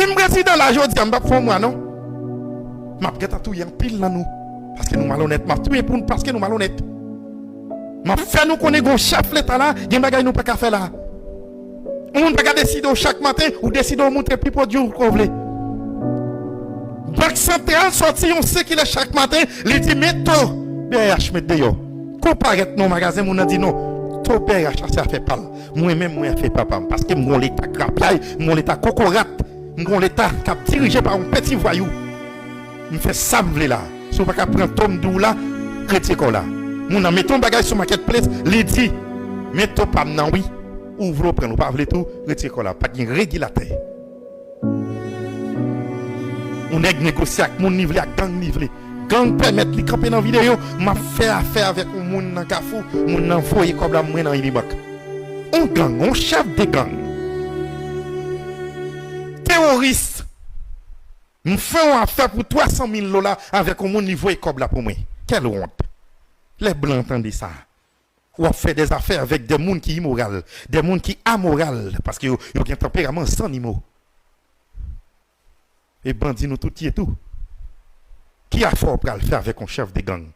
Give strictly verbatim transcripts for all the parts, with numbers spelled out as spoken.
Si m prezidan la jodi a, m p ap fè yon mwa non. M ap gentan touye anpil nan nou. Paske nou malonèt. M ap touye pou nou paske nou malonèt. M ap fè nou konnen gon chèf leta la, gen bagay nou pa ka fè la. Yon moun pa ka deside w chak maten, ou deside w moute pi pwodui w ke w vle. Bank santral sòti yon sikilè chak maten, li di men to B R H met deyò. Kou parèt nan yon magazen, moun nan di non, to B R H la se afè pa l. Mwen menm, mwen afè papa m. Paske m gon leta grapyay, m gon leta kokorat, m gon leta k ap dirije pa yon peti vwayou. M fè sa m vle la. Si w pa ka pran to m di w la, retire kò w la. Moun nan mete yon bagay sou marketplace, li di men to pa m nan wi. Ou vle w pran l, ou pa vle tou, retire kò w la. Pa gen regilatè. Yon nèg negosye ak moun li vle, ak gang li vle. Gang pèmèt li kanpe nan videyo, m ap fè afè avèk yon moun nan Kafou, moun nan voye kòb la mwen nan Unibank. Yon gang, yon chèf de gang. Teworis. M fè yon afè pou twa san mil dola avèk yon moun li voye kòb la pou mwen. Quelle honte. Lè blan tande sa. W ap fè dèzafè avèk de moun ki imoral, de moun ki amoral, paske yo, yo gen tanperaman zannimo. E bandi nou tout ye tou. Ki afè w pral fè avèk yon chèf de gang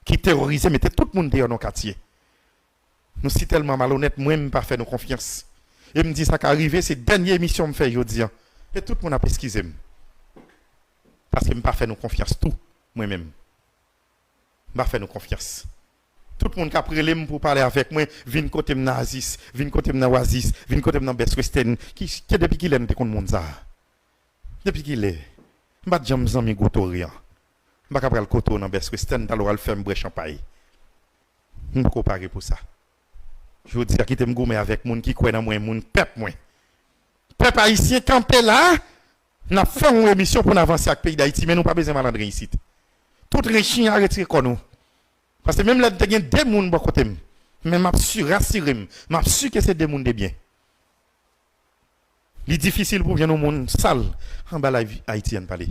ki teworize, mete tout moun deyò nan katye? Nou si tèlman malonèt, mwen m pa fè nou konfyans. E m di sa ka rive, se dènye emisyon m fè jodi a. E tout moun ap eskize m. Paske m pa fè nou konfyans tou, mwen menm. M pa fè nou konfyans. Tout moun k ap rele m pou pale avèk mwen, vin kote m nan Azis, vin kote m nan Oasis, vin kote m nan Best Western. Ki, ki, depi kilè nou te konn moun sa a? Depi kilè? M pa t janm zanmi Gwo Tore an. M pa ka pral kote w nan Best Western, talè w al fè m bwè chanpay. M poko pare pou sa. Jodi a, kite m goumen avèk moun ki kwè nan mwen, moun pèp mwen. Pèp ayisyen, kanpe la, n ap fè yon emisyon pou n avanse ak peyi Dayiti, men nou pa bezwen malandren isit. Tout renchen a retire kò nou. Paske menm lè m te gen de moun bò kote m, men m ap si, rasire m, m ap si ke se de moun de byen. Li difisil pou w jwenn yon moun sal anba live Ayiti Ann Pale.